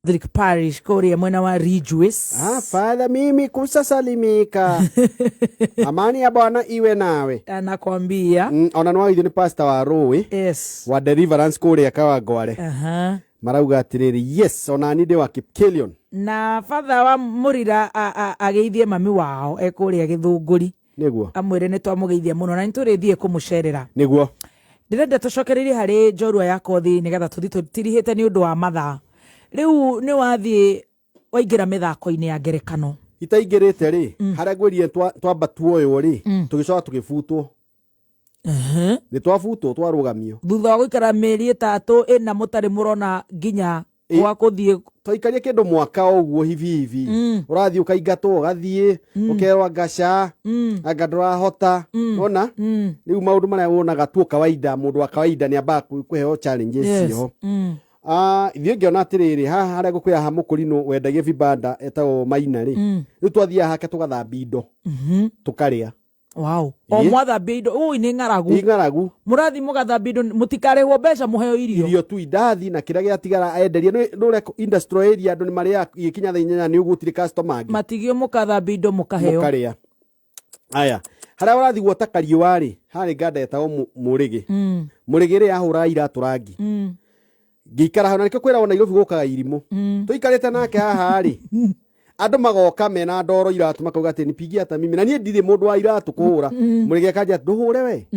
Catholic Parish kũrĩa mwena wa Ridgeways. Ah, Father, mimi kusasalimika. Amani ya Bwana iwe nawe. Anakwambia Ona nĩwagithio nĩ pastor wa Rũĩ wa Deliverance kũrĩa Kawangware. Marauga atĩrĩrĩ, yes, ona niĩ ndĩ wa Kipkelion. Na father wa Mũrira ageithie mami wao e kũrĩa Gĩthũngũri. Nĩguo. Amwĩre nĩ twamũgeithia mũno na nĩ tũrĩthiĩ kũmũcerera. Nĩguo. Ndĩrenda tũcokererie harĩ njorua ya kothi nĩgetha tũthiĩ tũtirihĩte nĩ ũndũ wa mathaa. Rĩu nĩ wathiĩ waingĩra mĩthako-inĩ ya ngerekano. Itaingĩrĩte rĩ, harĩa ngwĩrire twamba tuoywo rĩ, tũgĩcoka tũgĩbutwo. Nĩ twabutwo, twarũgamio. Thutha wa gũikara mĩeri 3 ĩna mũtarĩ mũrona nginya gwa kũthiĩ. Twaikarie kĩndũ mwaka ũguo hivi hivi. Ũrathiĩ ũkaingatwo, ũgathiĩ, ũkerwo anga ca, anga ndũrahota. Wona? Rĩu maũndũ marĩa wonaga tu kawaida, mũndũ wa kawaida nĩ ambaga kũheo challenges ciĩho. Ithuĩ ngĩona atĩrĩrĩ, haha harĩa ngũkwĩra haha mũkũrinũ wendagia vibanda etagwo Maina rĩ, rĩu twathiaga hake tũgathambia indo, tũkarĩa. Wow. O mwathambia indo, ui nĩ ng'aragu. Nĩ ng'aragu. Mũrathiĩ mũgathambia indo, mũtikarĩhwo mbeca mũheo irio. Irio tu indathi na kĩrĩa gĩatigara enderia. Nĩ ũrĩa industrial area andũ nĩ marĩaga igĩkinya thaa 8 nĩ ũguo gũtirĩ customer angĩ. Matigio mũkathambia indo mũkaheo. Mũkarĩa. Aya, harĩa ũrathiĩ guota kariũa rĩ, harĩ nganda yetagwo Mũrĩgĩ. Mũrĩgĩ rĩ ahũraga iratũ rangi. Ngĩikara hau na nĩkĩo kwĩragwo Nairobi gũkaga irimũ. Tũikarĩte nake haha rĩ, andũ magoka mena ndoro iratũ makauga atĩ nipigie hata mimi, na niĩ ndirĩ mũndũ wa iratũ kũhũra. Mũrĩgĩ akanjĩra ndũhũre we.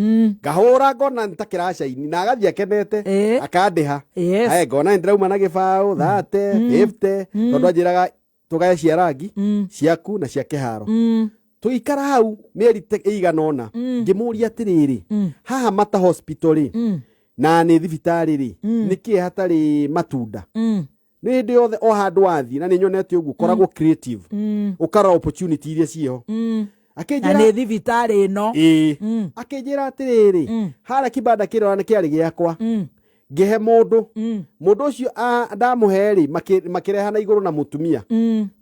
Ngahũra ngona nĩ ta kĩracaini na agathiĩ akenete, akandĩha. Aya, ngona nĩ ndĩrauma na gĩbaũ, 30, 50, tondũ anjĩraga tũgae cia rangi, ciaku na cia kĩharo. Tũgĩikara hau mĩeri ĩigana ũna, ngĩmũria atĩrĩrĩ, haha Mata Hospital rĩ, na nĩ thibitarĩ rĩ, nĩkĩ hatarĩ matunda? Nĩ hĩndĩ yothe o handũ wathiĩ, na nĩ nyonete ũguo, koragwo creative, ũkarora opportunity iria ciĩho. Na nĩ thibitarĩ ĩno. Ĩĩ. Akĩnjĩra atĩrĩrĩ, harĩa kibanda kĩrora nĩ kĩarĩ gĩakwa. Ngĩhe mũndũ. Mũndũ ũcio ndamũhe rĩ, makĩreha na igũrũ na mũtumia.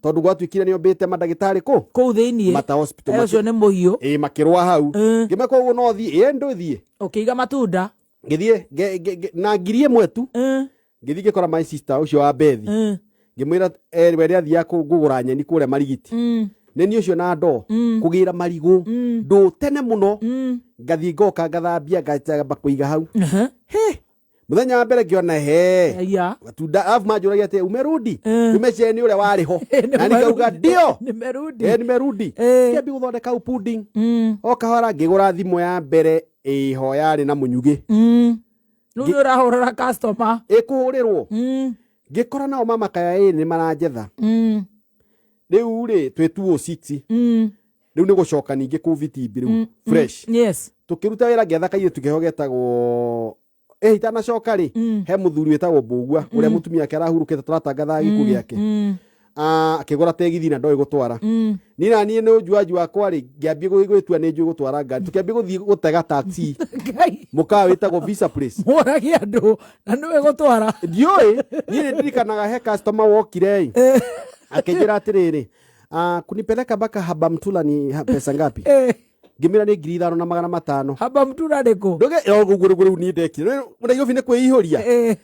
Tondũ gwatuĩkire nĩ ombĩte mandagĩtarĩ kũ? Kũu thĩiniĩ. Mata Hospital. Ũcio nĩ mũhiũ. Ĩĩ, makĩrũa hau. Ngĩmeka ũguo no thiĩ, ĩĩ ndũthiĩ. Ũkĩiga matunda. Ngĩthiĩ, na 1000 tu. Ngĩthiĩ ngĩkora my sister ũcio wa Bethi. Ngĩmwĩra, we nĩ athiaga kũgũra nyeni kũrĩa Marigiti. Nĩ niĩ ũcio na ndoo, kũgĩra marigũ, ndũ tene mũno. Ngathiĩ ngoka ngathambia, ngamba kũiga hau. He, mũthenya wa mbere ngĩona he. Matunda, alafu manjũragia atĩ, umerudi? Umecee nĩ ũrĩa warĩ ho. Na niĩ ngauga, ndio. Nimerudi. Nimerudi. Ngĩambia gũthondeka hau pudding. O kahora ngĩgũra thimũ ya mbere ĩho yarĩ na mũnyugĩ. Rĩu nĩ ũrahũrĩra customer. Ĩkũhũrĩrwo. Ngĩkora nao mama kaya ĩrĩ nĩ maranjetha. Rĩu rĩ, twĩ 206. Rĩu nĩ gũcoka ningĩ kũu Vitimbi rĩu, fresh. Tũkĩruta wĩra ngĩetha kairĩtu keho getagwo, itanacoka rĩ, he mũthuri wĩtagwo Mbũgua, ũrĩa mũtumia wake arahurũkĩte tũratangathaga gĩkuũ gĩake. Akĩgũra tegithi na ndoĩ gũtwara. Niĩ na niĩ nĩ ũnjuanji wakwa rĩ, ngĩambia gwĩtua nĩ njũĩ gũtwara ngari. Tũkĩambia gũthiĩ gũtega taxi. Ngai. Mũkawa wĩtagwo Visa Place. Mũragia andũ na nĩwe gũtwara. Ndiũĩ, niĩ nĩ ndirikanaga he customer wokire ĩ. Akĩnjĩra atĩrĩrĩ, kunipeleka mpaka Habamtula ni pesa ngapi? Ngĩmĩra nĩ 5,500. Habamtula nĩ kũ? Ndũge, o, ũguo nĩguo rĩu niĩ ndekire. Rĩu Nairobi nĩ kwĩihũria.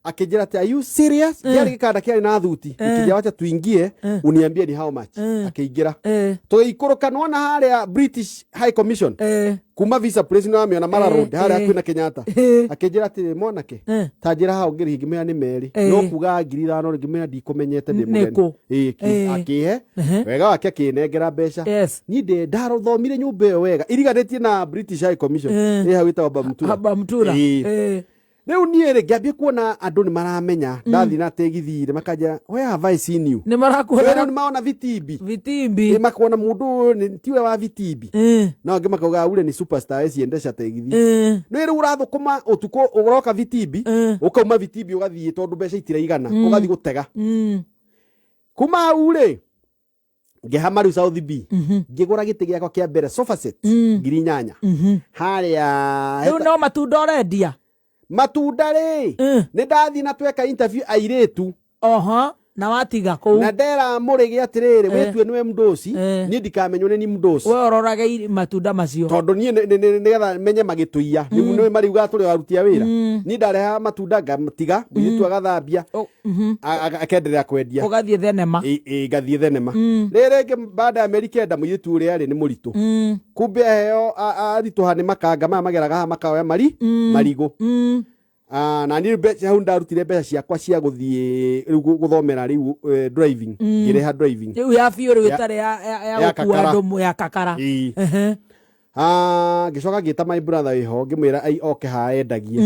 Akĩnjĩra atĩ, are you serious? Kĩarĩ gĩkanda kĩarĩ na thuti. Nikĩnjĩra wacha tuingie, uniambie ni how much. Akĩingĩra. Tũgĩikũrũka nĩwona harĩa British High Commission. Kuma Visa Place nĩwamĩona Mara Road, harĩa hakuhĩ na Kenyatta. Akĩnjĩra atĩrĩ, mwanake, ta njĩra haha ũngĩrĩhi, ngĩmwĩra nĩ merĩ. No kuga 5,000 rĩ, ngĩmwĩra ndikũmenyete ndĩ mũgeni. Nĩkũ? Ĩĩ, akĩhe. Wega wake akĩnengera mbeca. Niĩ ndarothomire nyũmba ĩyo wega, iriganĩtie na British High Commission. Ĩ hau ĩtagwo Bamtura. Bamtura. Ĩĩ. Rĩu niĩ rĩ, ngĩambia kuona andũ nĩ maramenya, ndathiĩ na tegithi rĩ, makanjĩra, where have I seen you? Nĩ marakuona. Rĩu nĩ maona Vitimbi. Vitimbi. Ĩ, makona mũndũ ũyũ nĩ ti ũrĩa wa Vitimbi. No angĩ makauga ule ni superstar eciendesha tegithi. Nĩ rĩu ũrathũkũma ũtukũ ũroka Vitimbi, ũkauma Vitimbi ũgathiĩ tondũ mbeca itiraigana, ũgathiĩ gũtega. Kuma hau rĩ, ngĩhama rĩu South B. Ngĩgũra gĩtĩ gĩakwa kĩa mbere sofa set, 8,000. Harĩa Rĩu no matunda ũrendia? Matunda rĩ, nĩ ndathiĩ na tweka interview airĩtu. Na watiga kũu. Na ndera mũrĩgĩ atĩrĩrĩ, wĩtue nĩwe mdosi, niĩ ndikamenywo nĩ ni mdosi. We ũrorage matunda macio. Tondũ niĩ nĩgetha menye magĩtũiya nĩ mariugaga tũrĩ o aruti a wĩra. Niĩ ndarehaga matunda ngatiga mũirĩtu agathambia, akenderea kwendia. Ũgathiĩ thenema. Ĩ ngathiĩ thenema. Rĩrĩ rĩngĩ baada ya mĩeri 9 mũirĩtu ũrĩa rĩ nĩ mũritũ. Kumbe aheo aritũha nĩ makanga maya mageraga haha makaoya marigũ. Na niĩ mbeca hau ndarutire mbeca ciakwa cia gũthiĩ rĩu gũthomera rĩu driving, ngĩrĩha driving. Rĩu ya biũ rĩu ĩtarĩ ya ya gũkua kakara. Andũ ya kakara. Ĩĩ. Ngĩcoka ngĩta my brother wĩho ngĩmwĩra ai oke haha endagie.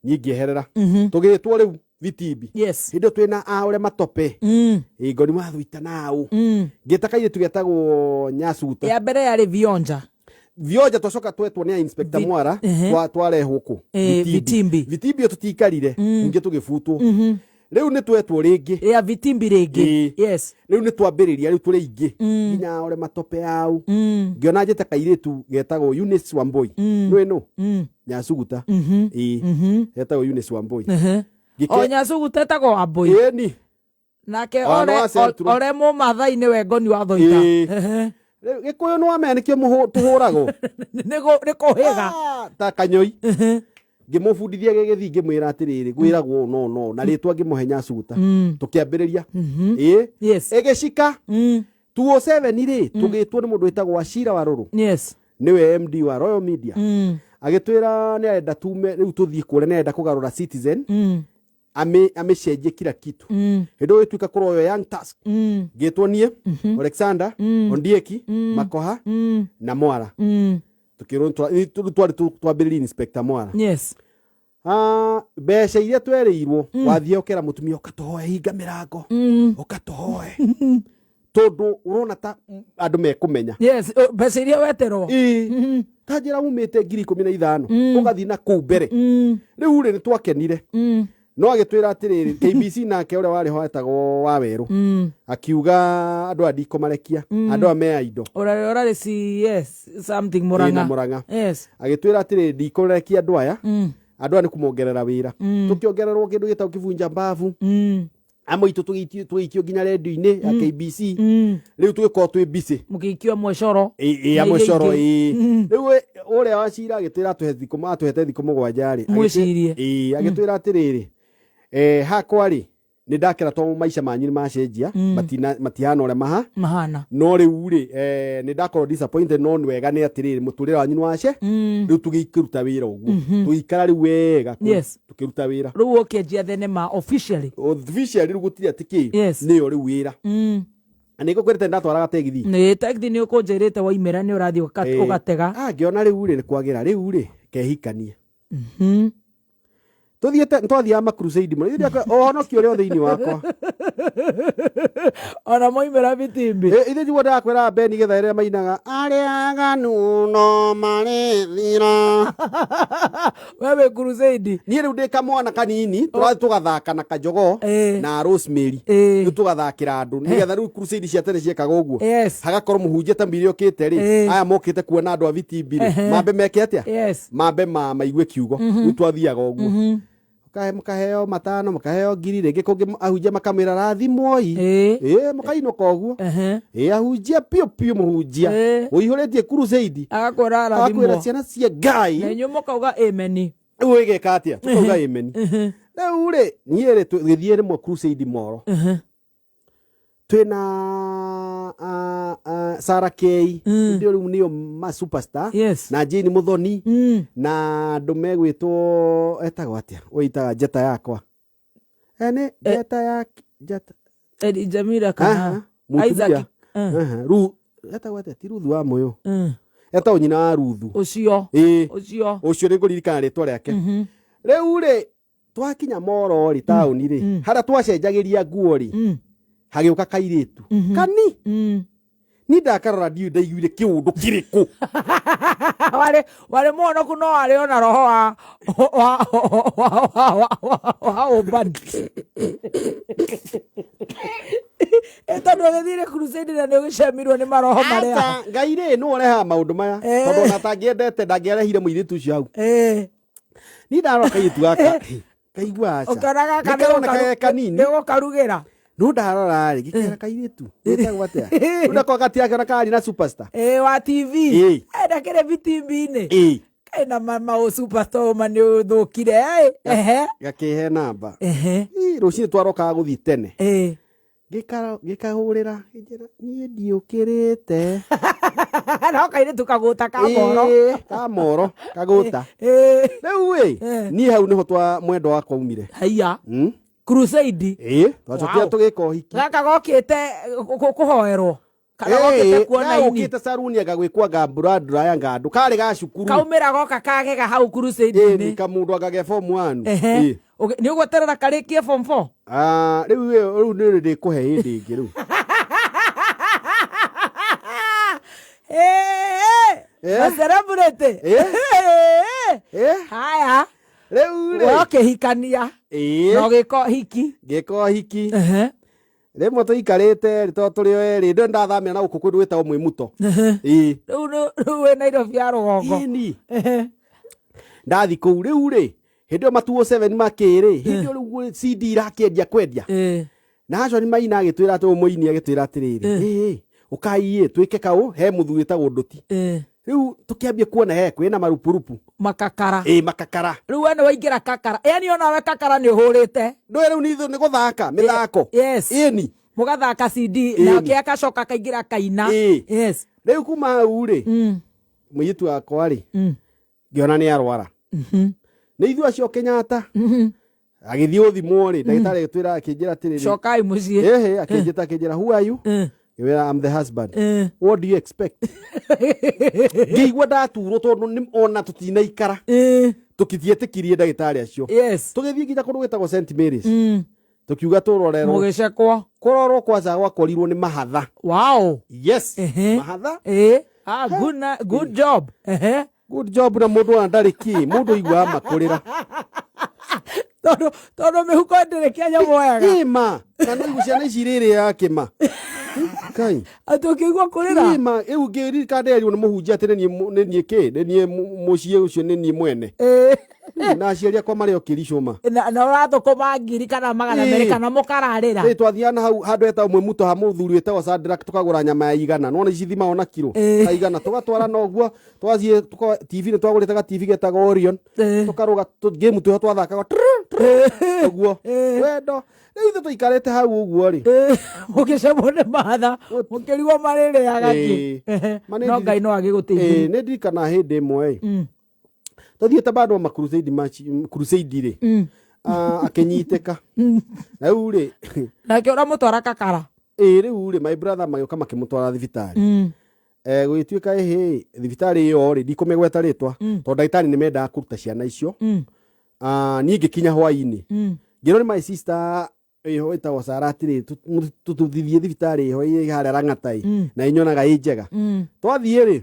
Niĩ ngĩeherera. Tũgĩtwo rĩu Vitimbi. Hĩndĩ ĩyo twĩna aũre matope. Ĩ ngoni wathuita nao. Ngĩta kairĩtu getagwo Nyasuta. Ya mbere yarĩ Vionja. Vioja twacoka twetwo nĩ Inspector Mwara twarehwo kũ Vitimbi. Vitimbi ĩyo tũtiikarire ningĩ tũgĩbutwo. Rĩu nĩ twetwo rĩngĩ. Ya Vitimbi rĩngĩ. Ĩĩ. Yes. Rĩu nĩ twambĩrĩria rĩu tũrĩ aingĩ nginya ore matope yau. Ngĩona njĩte kairĩtu getagwo Eunice Wambui. Nĩũĩ nũ? Nyasuguta. Ĩĩ. Getagwo Eunice Wambui. O Nyasuguta etagwo Wambui. Ĩni. Nake Ona ore wa Central. ore mũmathai nĩwe ngoni wa Thoita. Ĩĩ. Rĩu Gĩkũyũ nĩ wamenya nĩkĩo tũhũragwo. Nĩ kũhĩga. Ta kanyoi. Ngĩmũbundithia gĩgĩthiĩ ngĩmwĩra atĩrĩrĩ gwĩragwo no no na rĩtwa ngĩmũhe Nyasuguta. Tũkĩambĩrĩria. Ĩĩ. Ĩgĩcika. 207 rĩ tũgĩtwo nĩ mũndũ wĩtagwo Wachira Warũrũ. Nĩwe MD wa Royal Media. Agĩtwĩra nĩ arenda tume rĩu tũthiĩ kũrĩa nĩ arenda kũgarũra Citizen. Amĩcenjie kila kitu. Hĩndĩ ĩyo ĩtuĩka kũroyo Young Task. Ngĩtwo niĩ, Alexander, Ondieki, Makoha na Mwara. Tukĩrwo twarĩ twambĩrĩrie Inspector Mwara. Mbeca iria twerĩirwo wathiĩ ũkera mũtumia ũkatũhoe hinga mĩrango ũkatũhoe tondũ ũrona ta andũ mekũmenya. Yes, mbeca iria weterwo. Ĩĩ. Ta njĩra umĩte 15,000 ũgathiĩ na kũu mbere. Rĩu rĩ nĩ twakenire. No agĩtwĩra atĩrĩrĩ KBC nake ũrĩa warĩ ho etagwo Wawerũ. Akiuga andũ aya ndikũmarekia andũ aya me indo. Ũrarĩ CS something Ĩĩ, na Murang'a. Murang'a. Agĩtwĩra atĩrĩrĩ ndikũrekia andũ aya. Andũ aya nĩ kũmongerera wĩra. Tũkĩongererwo kĩndũ gĩtagwo kĩbunja mbabu. Amwe aitũ tũgĩikio nginya redio-inĩ ya KBC. Rĩu tũgĩkorwo twĩ busy. Mũgĩikio mwecoro. Ĩ, Na amwe iria coro, ingĩ. ĩ. Rĩu ũrĩa wa cira agĩtwĩra atũhe thikũ atũhete thikũ 7 rĩ. Mwĩcirie. Ĩ, agĩtwĩra atĩrĩrĩ, hakwa rĩ, nĩ ndakĩra tondũ maica manyu nĩ macenjia, matihana ũrĩa maha. Mahana. No rĩu rĩ, nĩ ndakorwo disappointed no nĩ wega nĩ atĩrĩrĩ, mũtũrĩre wanyu nĩ wace. Rĩu tũgĩkĩruta wĩra ũguo. Tũgĩikara rĩu wega kũu, tũkĩruta wĩra. Rĩu ũkĩanjia thenema officially. Officially rĩu gũtirĩ atĩ kĩ, nĩyo rĩu wĩra. Na nĩ ngũkwĩrĩte ndatwaraga tegithi. Nĩ tegithi nĩ ũkũnjĩrĩte waimĩra nĩ ũrathiĩ ũgatega. Ngĩona rĩu rĩ, nĩ kwagĩra rĩu rĩ, kehikanie. Tũthiĩte, twathiaga ma crusade mũno. Ithuĩ ũhonokio ũrĩa thĩinĩ wakwa. Ona moimĩra Vitimbi. Ithuĩ tiguo ndĩrakwĩra Beni Gĩthaĩ rĩrĩa mainaga, arĩa aganu no marĩthira. We wĩ crusade. Niĩ rĩu ndĩ kamwana kanini, tũrathiĩ tũgathaka na kajogoo na Rosemary. Rĩu tũgathakĩra andũ. Nĩgetha rĩu crusade cia tene ciekaga ũguo. Hagakorwo mũhunjia ta Mbiri okĩte rĩ, aya mokĩte kuona andũ a Vitimbi rĩ, mambe meke atĩa? Mambe maigue kiugo. Rĩu twathiaga ũguo. Mũkaheo 5, mũkaheo 1,000, rĩngĩ kũngĩ ahunjia makamwĩra rathimwoi. Mũkainũka ũguo. Ahunjia piũ piũ mũhunjia. Ũihũrĩtie crusade. Agakwĩra rathimwo. Agakwĩra ciana cia Ngai. Na inyuĩ mũkauga amen. Rĩu ĩgeka atĩa? Tũkauga amen. Rĩu rĩ, niĩ rĩ, tũgĩthiĩ rĩmwe crusade Moro. Twĩna Sarah K. Hĩndĩ ĩyo rĩu nĩyo ma superstar. Na Jane Muthoni. Na andũ megwĩtwo etagwo atĩa? Ũyũ ĩtaga Njata yakwa. Nĩ Njata ya Njata. Edi Jamila kana Mũtumia. Isaac. Rĩu etagwo atĩa? Ti Ruthu wa Mũyũ. Etagwo nyina wa Ruthu. Ũcio. Ĩĩ. Ũcio. Ũcio nĩ ngũririkana rĩtwa rĩake. Rĩu rĩ, twakinya Moro rĩ, taũni rĩ, harĩa twacenjagĩria nguo rĩ, hagĩũka kairĩtu. Kani? Ni ndakarora ndiũĩ ndaiguire kĩũndũ kĩrĩkũ. Warĩ mũhonoku no warĩ ona roho wa ũmbani. Tondũ ũgĩthire crusade na nĩ ũgĩcemirwo nĩ maroho marĩa. Aca, Ngai rĩ, nĩwe ũrehaga maũndũ maya. Tondũ ona atangĩendete ndangĩarehire mũirĩtu ũcio hau. Ni ndarora kairĩtu gaka. Kaigua aca. Ũkĩona gaka Nĩ karoneka ge kanini. nĩ gũkarugĩra. No ndarora rĩ, ngĩkera kairĩtu gĩtagwo atĩa? Rĩu nako gatiakĩona karĩ na superstar. Ĩ wa TV. Ĩ. Ndakĩrĩ bitimbi-inĩ. Ĩ. Kaĩ na maũ superstar ma nĩ ũthũkire. Ĩ. Ehe. Gakĩhe namba. Ehe. Ĩ, rũcinĩ twarokaga gũthiĩ tene. Ĩ. Ngĩkahũrĩra, ngĩnjĩra niĩ ndiũkĩrĩte. No kairĩtu kagũta ka moro. Ĩ, ka moro kagũta. Ĩ. Rĩu ĩ, niĩ hau nĩho twa mwendwa wakwa umire. Haiya. Crusade. Ĩ, twacokire Wow. tũgĩka ũhiki. Gaka gokĩte kũhoerwo. Kana gokĩte kuona ini. Gokĩte saruni anga gwĩkwo anga mbura ya ngandũ karĩ ga cukuru. Kaumĩra goka kagega hau Ĩ, crusade-inĩ. kamũndũ anga ge form 1. Ehe. Nĩ ũgweterera karĩkie form 4? Ah, rĩu rĩu nĩ ndĩkũhe hĩndĩ ĩngĩ rĩu. Eh? Celebrity. Eh? Eh? Haya. Rĩu We rĩ. ũkĩhikania. Ĩ. Na ũgĩka ũhiki. Ngĩka ũhiki. Ehe. Rĩmwe tũikarĩte rĩ tondũ tũrĩ o erĩ ndĩ ndathamĩra na gũkũ kũndũ gwĩtagwo Mwĩmuto. Ĩ. Rĩu rĩu wĩ Nairobi ya rũgongo. Ĩni. Ehe. Ndathi kũu rĩu rĩ hĩndĩ ĩyo matuo 7 makĩrĩ hĩndĩ ĩyo rĩu CD irakĩendia kwendia. Ĩ. Na Hashon Maina agĩtwĩra atĩ ũyũ mũini agĩtwĩra atĩrĩrĩ ĩ ũkai ĩ twĩke kaũ he mũthuri wĩtagwo Ndũti. Rĩu tũkĩambia kuona he kwĩna marupurupu. Makakara. Ĩ makakara. Rĩu we nĩ waingĩra kakara. Yani onawe kakara nĩ ũhũrĩte. Ndũĩ rĩu nĩ nĩ gũthaka mĩthako. Yes. Ĩni. Mũgathaka CD Ĩni. nake akacoka akaingĩra kaina. Ĩ. Yes. Rĩu kuma hau rĩ mũirĩtu wakwa rĩ ngĩona nĩ arwara. Nĩ ithuĩ acio Kenyatta. Agĩthiĩ gũthimwo rĩ ndagĩtarĩ agĩtwĩra akĩnjĩra atĩrĩrĩ. Cokai mũciĩ. Ĩhĩ akĩnjĩta akĩnjĩra who are you? Ngĩmwĩra I'm the husband. What do you expect? Ngĩigua ndaturwo tondũ ona tũtinaikara. Tũkĩtietĩkirie ndagĩtarĩ acio. Yes. Tũgĩthiĩ nginya kũndũ gwĩtagwo St Mary's. Tũkiuga tũrorerwo. Mũgĩcekwo. Kũrorwo kwanza gwakorirwo nĩ mahatha. Wow. Yes. Ehe. Mahatha. Ĩ. Ah, good, na, good job. Ehe. Good job na mũndũ ona ndarĩ kĩ mũndũ aiguaga makũrĩra. Tondũ tondũ mĩhuko ndĩrĩ kĩanya muoyaga. Ĩma. Na nĩ ciana ici rĩrĩ kĩma. Kai. Atĩ ũkĩigua kũrĩra. Ĩma rĩu ngĩririkana nderirwo nĩ mũhunjia atĩ nĩ niĩ kĩ nĩ niĩ mũciĩ ũcio nĩ niĩ mwene. Ĩ. Na aciari akwa marĩ o kĩricũma. Na ũrathũkũma ngiri kana magana merĩ Ĩ. kana mũkararĩra. Ĩ twathiaga na hau handũ hetagwo Mwĩmuto ha mũthuri wĩtagwo Shadrack tũkagũra nyama ya igana nona ici thimagwo na kiro Ĩ. ta igana tũgatwara na ũguo twathiĩ TV nĩ twagũrĩte ga TV getagwo Orion Ĩ. tũkarũga game twĩho twathakaga trrr, trrr, ũguo wendo rĩu ithuĩ tũikarĩte hau ũguo rĩ Ĩ. Mũgĩcemwo nĩ matha mũkĩrigwo marĩrĩaga kĩ. Ĩ. Ma nĩ No Ngai no agĩgũteithie. Ĩ, nĩ ndirikanaga hĩndĩ ĩmwe ĩ twathiĩte bado ma crusade match crusade rĩ akĩnyitĩka rĩu rĩ Nake ũramũtwara kakara. ĩ rĩu rĩ my brother magĩũka makĩmũtwara thibitarĩ gũgĩtuĩka ĩhĩ thibitarĩ ĩyo rĩ ndikũmĩgweta rĩtwa tondũ ndagĩtarĩ nĩ mendaga kũruta ciana icio. Niĩ ngĩkinya hwainĩ ngĩrwo nĩ my sister ĩho ĩtagwo Sara atĩrĩ tũthiĩ thibitarĩ ĩho ĩ harĩa Lang'ata ĩ na ĩnyonaga ĩ njega. Twathiĩ rĩ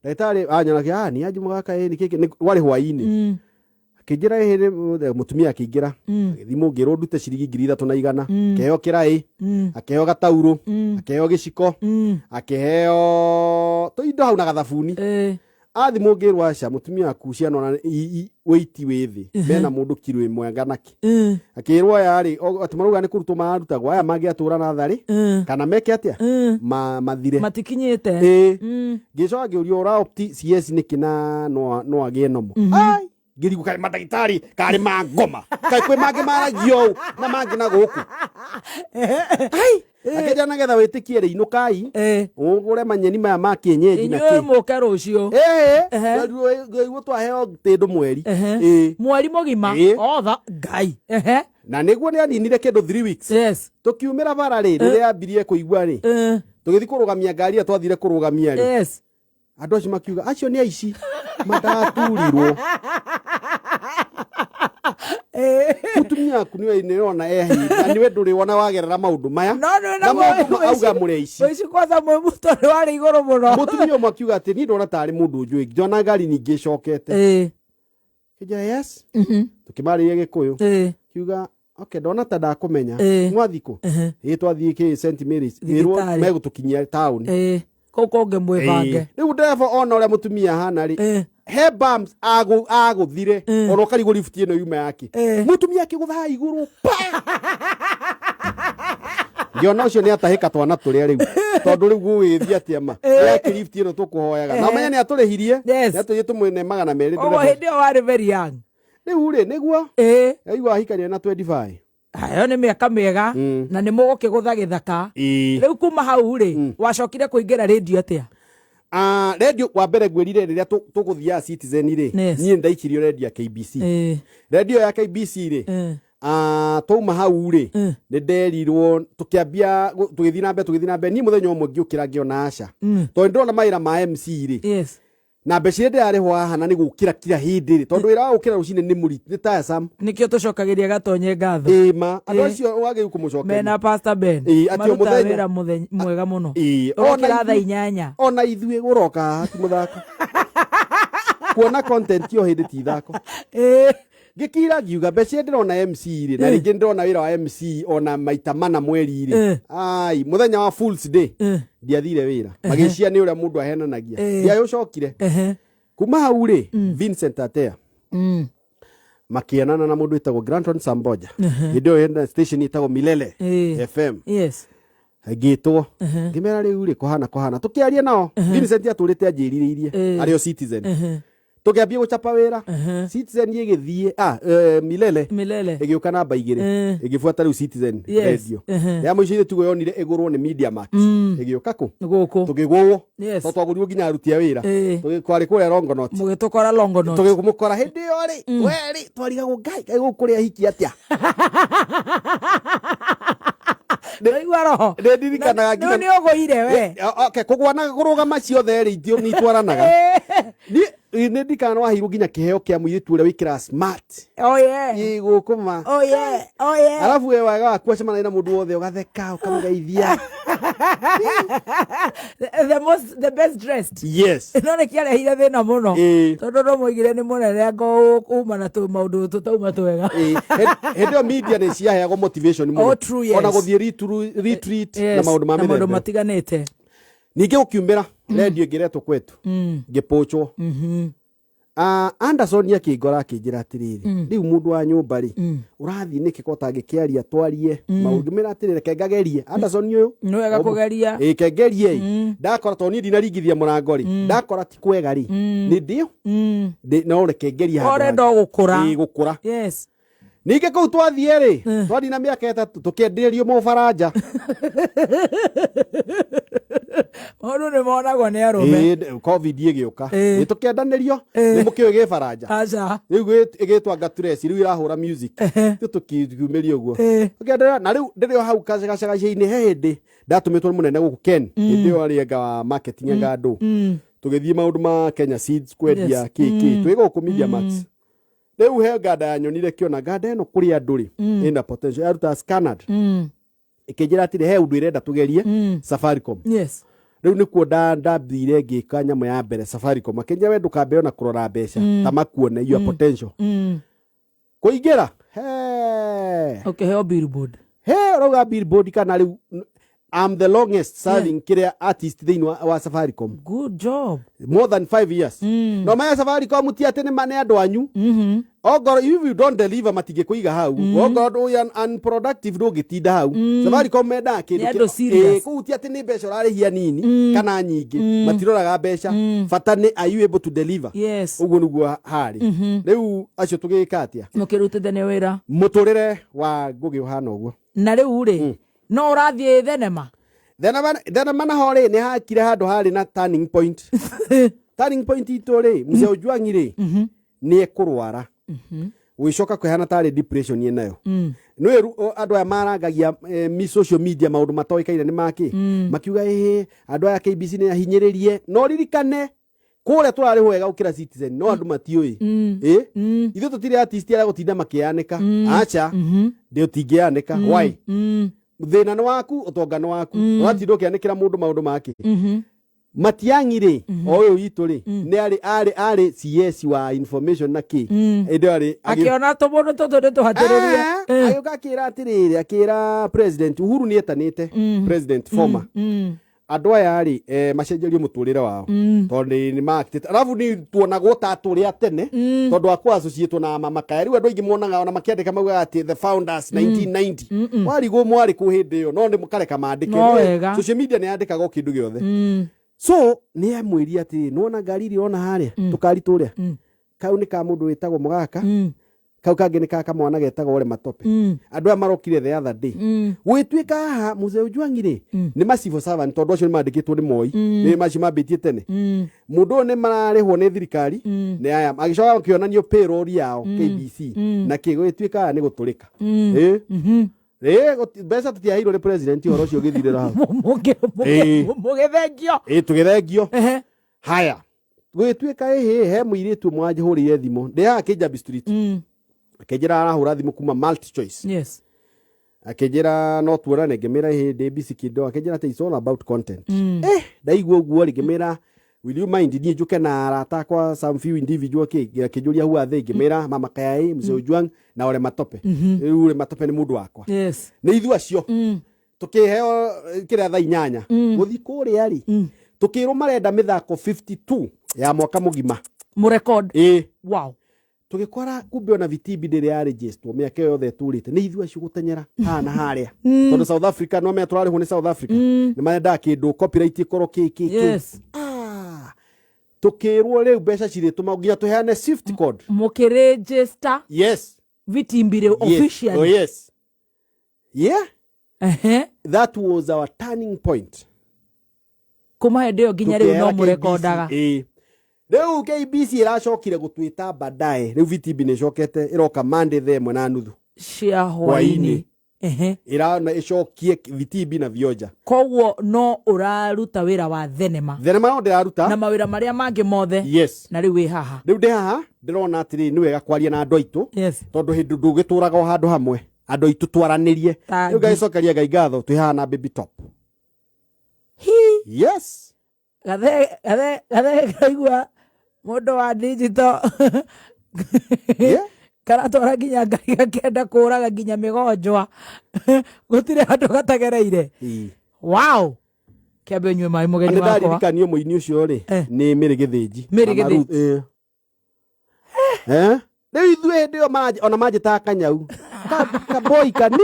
ndagĩtarĩ anyonaga ah nĩ anji mũgaka ĩ nĩ kĩkĩ warĩ hwainĩ akĩnjĩra ĩhĩ mũtumia akĩingĩra agĩthimwo ngĩrwo ndute ciringi 3,100 akĩheo kĩraĩ akĩheo gataurũ akĩheo gĩciko akĩheo tũindo hau na gathabuni. Athimwo ngĩrwo aca mũtumia waku ciana ona wĩiti wĩ thĩ mena mũndũ kiro ĩmwe anga nakĩ. Akĩrwo aya rĩ atĩ marauga nĩ kũrutwo mararutagwo aya mangĩatũra natharĩ kana meke atĩa mathire. Matikinyĩte. Ĩ. Ngĩcoka ngĩũrio ũra opt CS nĩkĩ na no agĩe nomo. Ai ngĩrigwo kaĩ mandagĩtarĩ karĩ ma ngoma kaĩ kwĩ mangĩ maragia ũũ na mangĩ na gũkũ. Ai akĩnjĩra nĩgetha wĩtĩkie rĩ inũkai ũgũre manyeni maya ma kĩenyenji na Inyuĩ kĩ. mũke rũciũ. Ĩĩ ngaigua twaheo tĩndũ mweri. Ĩĩ. Mweri mũgima. Ĩ. Otha Ngai. Ehe. Na nĩguo nĩ aninire kĩndũ 3 weeks. Yes. Tũkiumĩra bara rĩ rĩrĩa ambirie kũigua rĩ tũgĩthiĩ kũrũgamia ngari ĩrĩa twathire kũrũgamia rĩ Yes. andũ acio makiuga acio nĩ aici mataturirwo. Mũtumia waku nĩwe nĩrona ehinda nĩwe ndũrĩ wona wagerera maũndũ maya No nĩ na mũndũ auga mũrĩ aici. Ũici kwanza mwĩmuto nĩ warĩ igũrũ mũno. Mũtumia ũmwe akiuga atĩ niĩ ndona tarĩ mũndũ njũĩ ngĩona ngari ningĩ ĩcokete. Kĩnjĩra yes. Tũkĩmarĩria Gĩkũyũ. Kiuga okay ndona ta ndakũmenya. Mwathiĩ kũ? Ĩ twathiĩ kĩ St Mary's. Ĩrwo Thibitarĩ. megũtũkinyia taũni. Kũu kũngĩ mwĩbange. Rĩu ndereba ona ũrĩa mũtumia ahana rĩ he bumps agũthire ona ũkarigwo lift ĩno yuma yake. Mũtumia akĩgũtha haha igũrũ pa. Ngĩona ũcio nĩ atahĩka twana tũrĩa rĩu, tondũ rĩu gũgĩthiĩ atĩa ma yake lift ĩno tũkũhoyaga, na ũmenye nĩ atũrĩhirie. Yes. Nĩ atũrĩhirie tũmwĩne 200. Koguo hĩndĩ ĩyo warĩ very young. Rĩu rĩ, nĩguo aigua ahikania na 25. Ayo nĩ mĩaka mĩega na nĩ mũgũkĩgũtha gĩthaka. Rĩu kuma hau rĩ, wacokire kũingĩra rĩndio atĩa? Ah, radio wa mbere ngwĩrire rĩrĩa tũgũthiaga Citizen rĩ, niĩ ndaikirio radio ya KBC. Radio ya KBC rĩ, ah, twauma hau rĩ, nĩ nderirwo tũkĩambia tũgĩthiĩ na mbere, tũgĩthiĩ na mbere. Niĩ mũthenya ũmwe ngĩũkĩra ngĩona aca, tondũ nĩ ndĩrona mawĩra ma MC rĩ, na mbeca iria ndĩrarĩhwo haha na nĩ gũkĩra kila hĩndĩ rĩ, tondũ wĩra wa gũkĩra rũcinĩ nĩ mũritũ, nĩ tiresome. Nĩkĩo tũcokagĩria Gatonye ngatho. Ĩĩ ma, andũ acio wagĩrĩirwo kũmũcokeria. Mena Pastor Ben. Ĩĩ, atĩ o Marutaga mũthenya. wĩra mwega mũno. Ĩĩ, ona Ũrokĩra thaa 8. Ona ithuĩ gũroka haha ti mũthako, kuona content o hĩndĩ ti ithako. Ngĩkira ngiuga mbeca iria ndĩrona MC rĩ, na rĩngĩ ndĩrona wĩra wa MC ona maita mana mweri rĩ, ai, mũthenya wa Fools Day ndiathire wĩra, magĩcia nĩ ũrĩa mũndũ ahenanagia. Ndiagĩcokire. Kuma hau rĩ, Vincent Atea makĩonana na mũndũ wĩtagwo Granton Samboja, hĩndĩ ĩyo hena station ĩtagwo Milele FM. Ngĩtwo, ngĩmera rĩu rĩ, kũhana kũhana, tũkĩaria nao. Vincent atũrĩte anjĩrirĩirie arĩ o Citizen. Tũkĩambia gũcapa wĩra Citizen ĩgĩthiĩ, Milele Milele. Ĩgĩũka namba 2, ĩgĩbuata rĩu Citizen Radio. Ya mũico ithuĩ tiguo yonire ĩgũrwo nĩ Media Max, ĩgĩũka kũ Gũkũ. Tũkĩgũrwo. Tondũ twagũrirwo nginya aruti a wĩra. Kwarĩ kũrĩa Longonot. Mũgĩtũkora Longonot. Tũgĩmũkora hĩndĩ ĩyo rĩ, we rĩ, twarigagwo ngai kaĩ gũkũ kũrĩ ahiki atĩa. Ndaigua roho. Nĩ ndirikanaga. Rĩu nĩ ũgũire we. Okay, kũgwa na kũrũgama ciothe rĩ, nĩ itwaranaga. Niĩ nĩ ndirikanaga waheirwo nginya kĩheo kĩa mũirĩtu ũrĩa wĩkĩraga smart. Oh yeah. Ĩ gũkũ ma. Oh yeah. Oh yeah. Arabu we wega waku acemanagia na mũndũ wothe ũgatheka ũkamũgeithia. The best dressed. No nĩ kĩarehire thĩna mũno. Tondũ no moigire nĩ mũnene anga uma na maũndũ tũtauma twega. Ĩĩ. Hĩndĩ ĩyo media nĩ ciaheagwo motivation mũno. Oh, true, yes. Ona gũthiĩ retreat na maũndũ ma Na maũndũ mĩthemba ĩyo. matiganĩte. Ningĩ gũkiumĩra redio ĩngĩretwo Kwetu, ngĩpũchwo. Ah, Anderson akĩngora akĩnjĩra atĩrĩrĩ, rĩu mũndũ wa nyũmba rĩ, ũrathiĩ nĩkĩ ko ũtangĩkĩaria twarie maũndũ? Ngĩmwĩra atĩrĩ, reke ngagerie, Anderson ũyũ. Nĩ wega kũgeria. Ĩ, kengerie ĩ, ndakora tondũ niĩ ndinaringithia mũrango rĩ, ndakora ti kwega rĩ, nĩ ndĩo no reke ngerie handũ Ũrenda hangĩ. gũkũra. Ĩ, gũkũra. Ningĩ kũu twathiĩ rĩ, twathiĩ na mĩaka 3 tũkĩenderio mũbaranja. Maũndũ nĩ monagwo nĩ arũme. Ĩ, COVID ĩgĩũka. Nĩ tũkĩendanĩrio nĩ mũkĩũĩ gĩbaranja. Aca. Rĩu ĩgĩtwa Ngatureci, rĩu ĩrahũra music. Rĩu tũkiumĩria ũguo. Tũkĩenderea na rĩu ndĩrĩ o hau gacagaca-inĩ, he hĩndĩ ndatũmĩtwo nĩ mũnene gũkũ Ken, hĩndĩ ĩyo arĩ anga wa marketing anga andũ, tũgĩthiĩ maũndũ ma Kenya Seeds kwendia kĩ kĩ twĩ gũkũ Media Max. Rĩu he nganda yanyonire kĩona nganda ĩno kũrĩ andũ rĩ, ĩna potential, yarutaga scanned. Ĩkĩnjĩra atĩrĩ, he ũndũ ĩrenda tũgerie Safaricom. Rĩu nĩkuo ndathire ngĩka nyamũ ya mbere Safaricom, akĩnjĩra we ndũkambe ona kũrora mbeca, ta makuone your potential. Kũingĩra he Ũkĩheo billboard. He ũrauga billboard kana rĩu I'm the longest serving kĩrĩa artist thĩinĩ wa Safaricom. Good job. More than 5 years. No maya Safaricom ti atĩ nĩ ma nĩ andũ anyu. Ongorwo if you don't deliver matingĩkũiga hau. Ongorwo ndũ unproductive ndũngĩtinda hau. Safaricom mendaga kĩndũ Nĩ andũ serious. Ĩĩ, kũu ti atĩ nĩ mbeca ũrarĩhia nini kana nyingĩ, matiroraga mbeca, bata nĩ are you able to deliver. Ũguo nĩguo harĩ. Rĩu acio tũgĩka atĩa? Mũkĩrutithania wĩra. Mũtũrĩre wa Ngũgĩ ũhana ũguo. Na rĩu rĩ, no ũrathiĩ thenema? Thenema naho rĩ, nĩ hakire handũ harĩ na turning point. Turning point itũ rĩ, mzee Ojwang rĩ, nĩ ekũrwara gũgĩcoka kwĩhana tarĩ depression ĩnayo. Nĩ andũ aya marangagia social media maũndũ matoĩkaine nĩ makĩ, makiuga ĩhĩ andũ aya KBC nĩ ahinyĩrĩrie. No ririkane kũrĩa tũrarĩhwo wega gũkĩra Citizen, no andũ matiũĩ. Ĩ, ithuĩ tũtirĩ artist arĩa gũtinda makĩanĩka, aca, ndĩ ũtingĩanĩka. Why? Thĩna nĩ waku, ũtonga nĩ waku, ũratinda ũkĩanĩkĩra mũndũ maũndũ make. Matiang'i rĩ, o ũyũ witũ rĩ, nĩ arĩ CS wa information na kĩ hĩndĩ ĩyo arĩ Akĩona tũmũndũ tũtũ nĩ tũhatĩrĩrie. Agĩũka akĩra atĩrĩrĩ, akĩra President Uhuru nĩ etanĩte president former. Andũ aya rĩ, macenjerio mũtũrĩre wao tondũ nĩ maactĩte, arabu nĩ tuonagwo ta tũrĩ a tene tondũ wa kũ na Mama Kaya. Rĩu andũ aingĩ monaga ona makĩandĩka maugaga atĩ the founders 1990, warigwo mwarĩ kũ hĩndĩ ĩyo, no nĩ mũkareka mandĩke. No wega. Social media nĩ yandĩkaga o kĩndũ gĩothe. So nĩ amwĩria atĩrĩ, nĩwona ngari iria ũrona harĩa, tũkari tũrĩa, kau nĩ ka mũndũ wĩtagwo Mũgaka, kau kangĩ nĩ ka kamwana getagwo Ole Matope. Andũ aya marokire the other day. Gũgĩtuĩka haha Mzee Ojwang rĩ, nĩ ma civil servant, tondũ acio nĩ mandĩkĩtwo nĩ Moi, nĩ macio mambĩtie tene. Mũndũ ũyũ nĩ mararĩhwo nĩ thirikari, nĩ aya agĩcoka makĩonanio payroll yao KBC na kĩ. Gũgĩtuĩka aya nĩ gũtũrĩka. Ĩ mbeca tũtiaheirwo nĩ president, ũhoro ũcio ũgĩthirĩra hau. Mũgĩthengio. Ĩ, tũgĩthengio. Haya, gũgĩtuĩka ĩhĩ he mũirĩtu ũmwe wanjĩhũrĩire thimũ ndĩ haha Kijabi Street, akĩnjĩra arahũra thimũ kuma Multi Choice. Akĩnjĩra no tuonane, ngĩmĩra ĩhĩ ndĩ busy kĩndũ, akĩnjĩra atĩ it's all about content. Ndaigua ũguo rĩ, ngĩmĩra, "Will you mind niĩ njũke na arata akwa, some few individual?" Kĩ akĩnjũria, "Who are they?" Ngĩmĩra Mama Kayai, Mzee Ojwang na Ole Matope. Rĩu Ole Matope nĩ mũndũ wakwa. Nĩ ithuĩ acio tukiheo kĩrĩa thaa 8 gũthiĩ kũrĩa rĩ, tukĩrwo marenda mĩthako 52 ya mwaka mũgima. Mũrecord. Ĩ. Tũgĩkora kumbe ona Vitimbi ndĩrĩ ya register mĩaka ĩyo yothe ĩtũrĩte. Nĩ ithuĩ acio gũtenyera haha na harĩa, tondũ South Africa no menya tũrarĩhwo nĩ South Africa, nĩ marendaga kĩndũ copyright ĩkorwo kĩ kĩ kĩ. Tukĩrwo rĩu mbeca cirĩtũma nginya tũheane swift code. Mũkĩregister. Yes. Vitimbi rĩ? Yes. Officially? Oh, yes, yeah. That was our turning point. Kuma hĩndĩ ĩyo nginya rĩu no Tũkĩhera mũrekondaga? KBC, ĩĩ. Rĩu KBC ĩracokire gũtwĩta baadaye. Rĩu VTB nĩ ĩcokete ĩroka Monday 1:30 cia hwainĩ. Hwainĩ. Ĩrana ĩcokie VTB na Vioja. Koguo no ũraruta wĩra wa thenema? Thenema no ndĩraruta. Na mawĩra marĩa mangĩ mothe. Yes. Na rĩu wĩ haha. Rĩu ndĩ haha, ndĩrona atĩrĩ, nĩ wega kwaria na andũ aitũ, tondũ hĩndĩ ndũgĩtũraga o handũ hamwe, andũ aitũ twaranĩrie. Tangi. Rĩu ngagĩcokeria Ngai ngatho, twĩ haha na Baby Top. Hi. Yes. Gathe gathe gathe, kaigua mũndũ wa digital karatwara nginya ngari, gakenda kũraga nginya mĩgonjwa, gũtirĩ handũ gatagereire. Wow, kĩambe ũnyue maĩ, mũgeni Nĩ wakwa. ndaririkanio mũini ũcio rĩ, nĩ Mĩrĩ Gĩthĩnji. Mĩrĩ Mama Gĩthĩnji. Ruth, ĩĩ. Eh? Rĩu ithuĩ hĩndĩ ĩyo ona manjĩtaga kanyau, kaboi kani.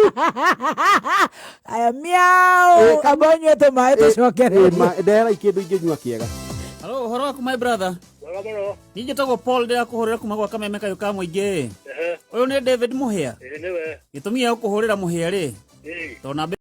Aya, miau, amba ũnyue tũmaĩ tũcokererie. Ndehera kĩndũ ingĩnyua kĩega. Halo, ũhoro waku, my brother? Wega mũno. Niĩ njĩtagwo Paul, ndĩrakũhũrĩra kuma gwa kameme kayũ ka mũingĩ. Ũyũ nĩ David Mũhĩa? Ĩĩ, nĩwe. Gĩtũmi gĩa gũkũhũrĩra, Mũhĩa rĩ, tondũ namba